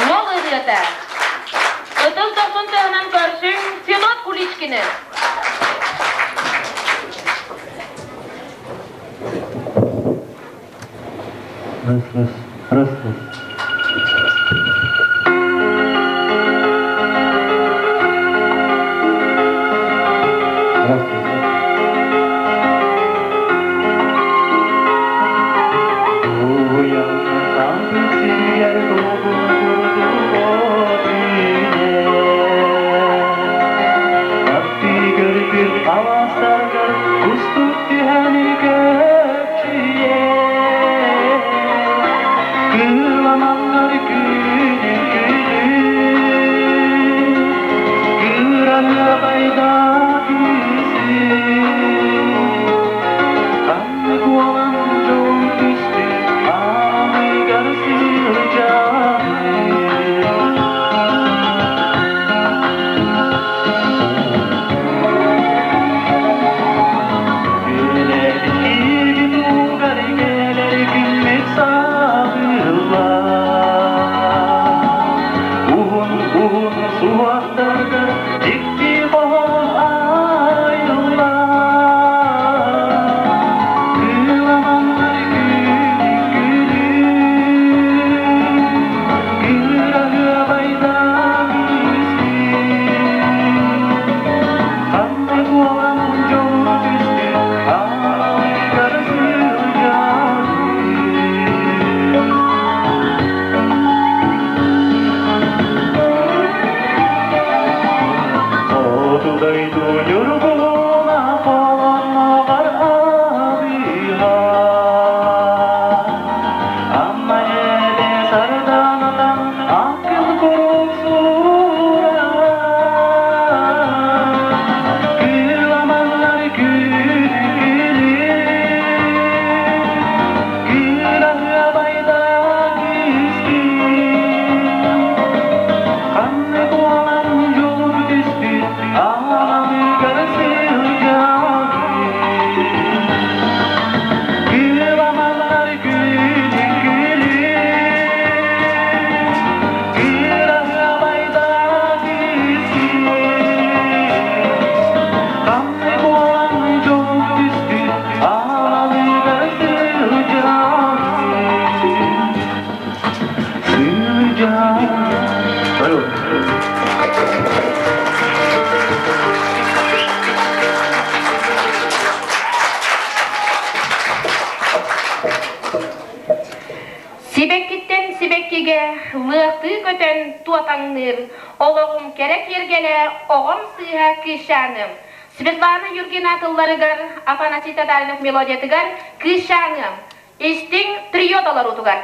Уол ырыата. Ытыс дохсун тыаһынан көрсүҥ Федот Куличкины. Раз, раз, раз, раз. Раз, раз, раз. Сибэккиттэн сибэккигэ лыахтыы көтөн туотаҥныыр, олоҕум кэрэ киэргэлэ, оҕом сыыһа кыысчааным. Светлана Юргина тылларыгар, Афанасий Татаринов мелодиятыгар «Кыысчааным» истиҥ трио толоруутугар.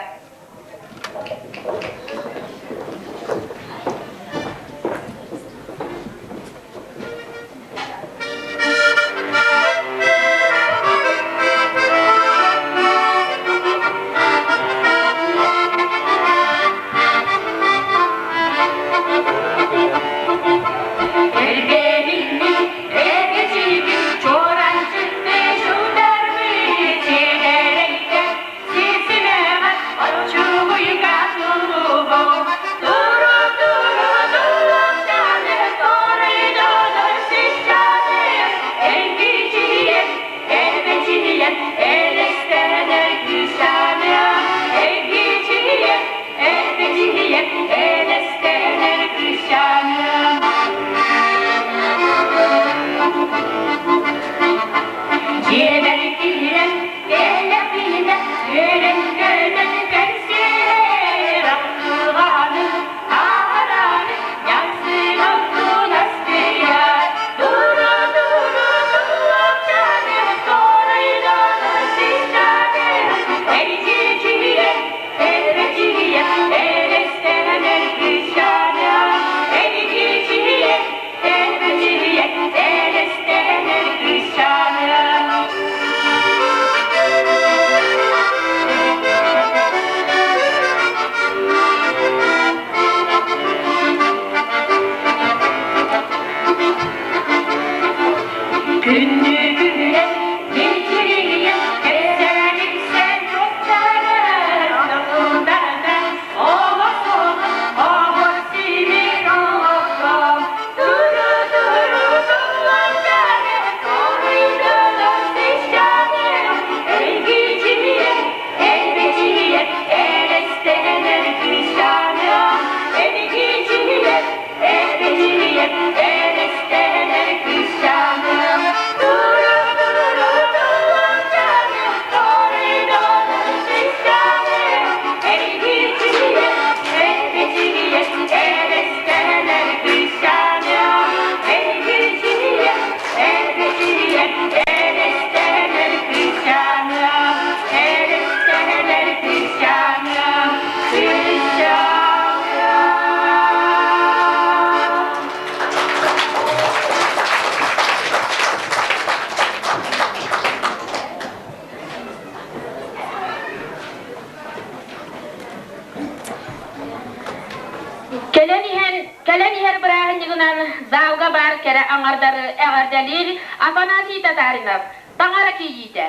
Кэлэн иһэн, кэлэн иһэр бырааһынньыгынан залга баар кэрэ аҥардары эҕэрдэлиир Афанасий Татаринов, таҥара кийиитэ.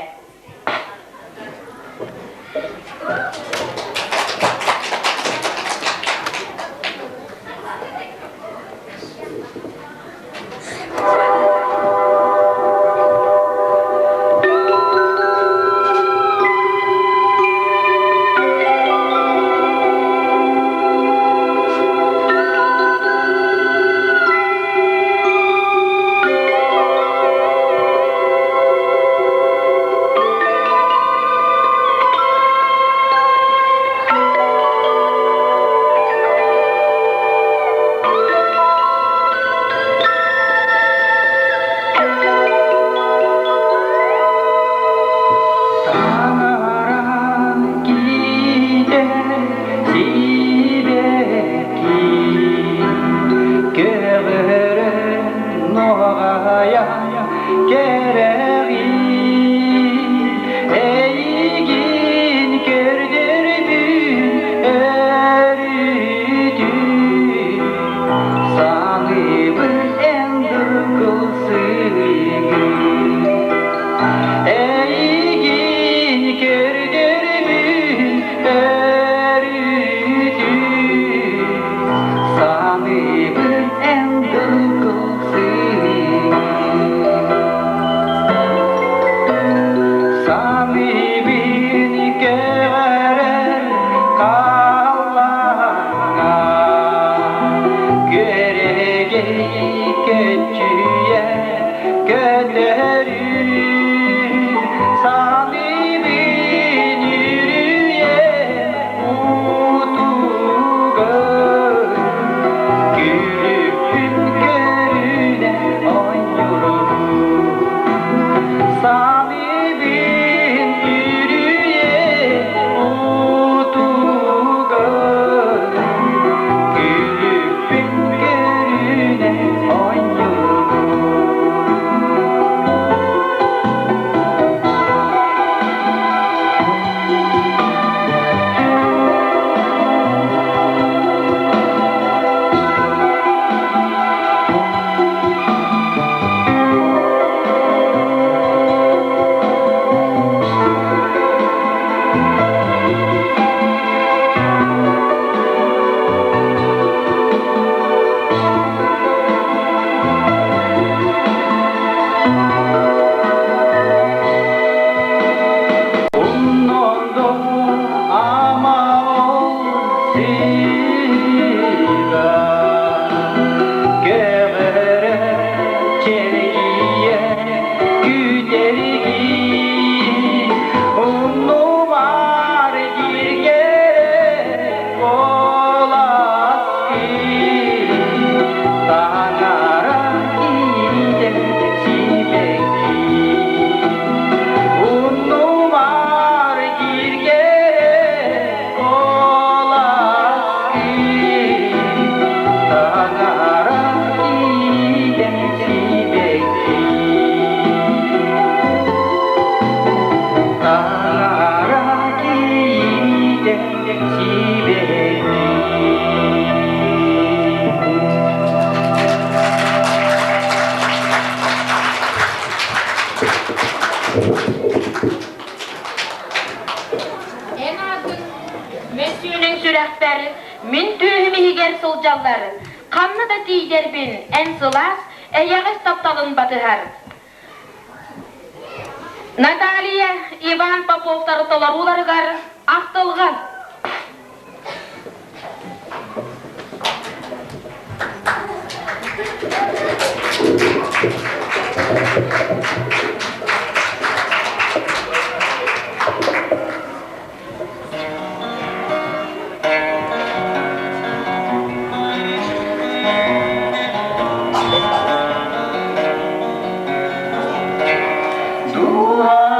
Эн аатын мөссүөнүҥ сүрэхпэр мин түөһүм иһигэр сылдьаллар. Ханна да тиийдэрбин эн сылаас, эйэҕэс тапталын батыһар. Наталья Иван Поповтар толорууларыгар ахтылҕан. Духа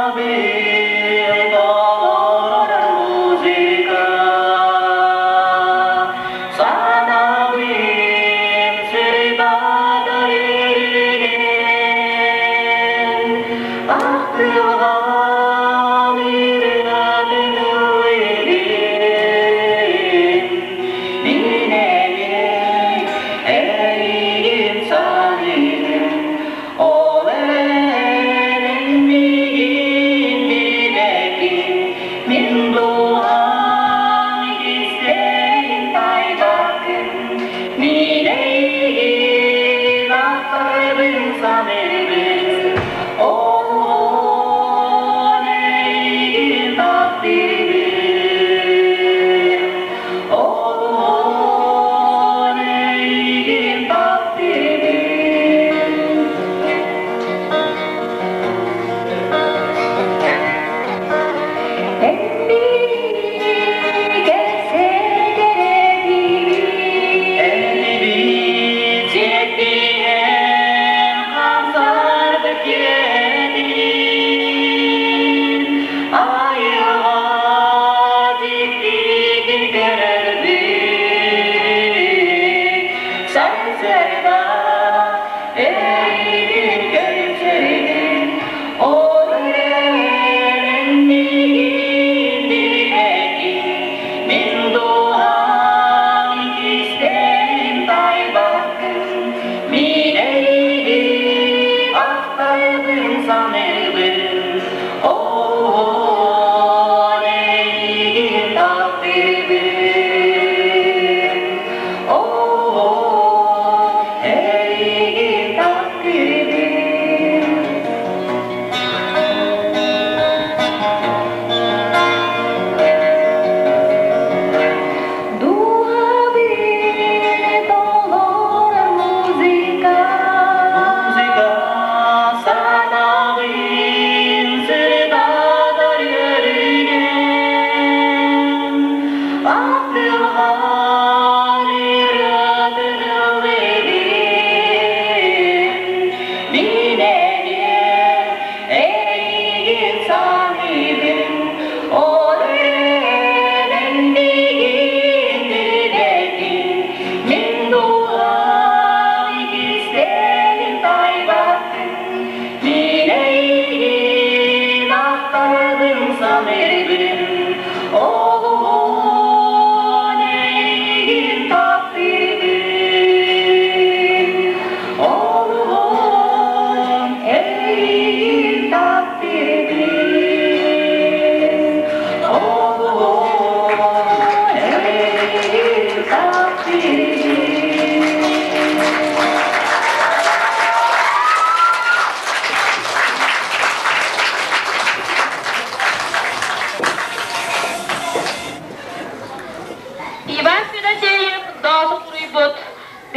Иван Федосеев доосуруйбут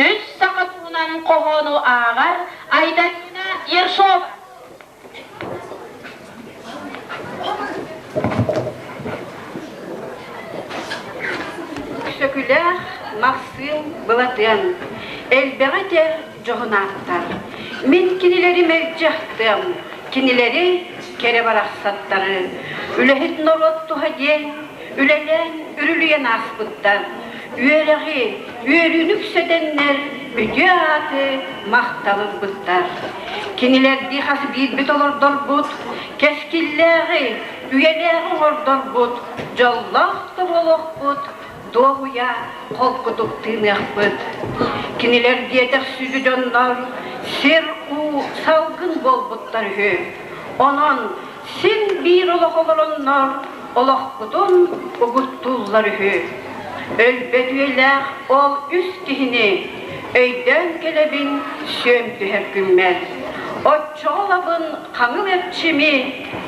үс саха туһунан хоһоону ааҕар Айдарина Ершова. Өксөкүлээх Махсыым Былатыан элбэҕи этэр дьоһунааттар. Мин кинилэри мэлдьи ахтыам, кинилэри кэрэ барахсаттары. Үлэһит норуот туһа диэн үлэлээн үрүлүйэн ааспыттар. Үөрэҕи, үөрүүнү үксэтэннэр үтүө ааты махтал ылбыттар. Кинилэрдии хас биирбит олордорбут, кэскиллээҕи, үйэлээҕи оҥордорбут, дьоллоох да буолуохпут, дуоһуйа холкутук тыыныахпыт. Кинилэр диэтэх сүдү дьоннор сир-уу салгын буолбуттар үһү. Онон син биир олох олороннор олохпутун угуттууллар үһү. Өлбөт үйэлээх ол үс киһини өйдөөн кэлэбин сүөм түһэр күммэр. Оччоҕо ылабын хаҥыл эрчими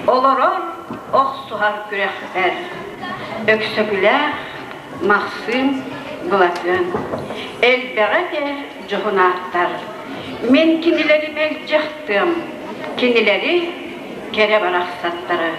олорор охсуһар күрэхпэр. Өксөкүлээх Махсыым Былатыан элбэҕи этэр дьоһунааттар. Мин кинилэри мэлдьи ахтыам, кинилэри кэрэ барахсаттары.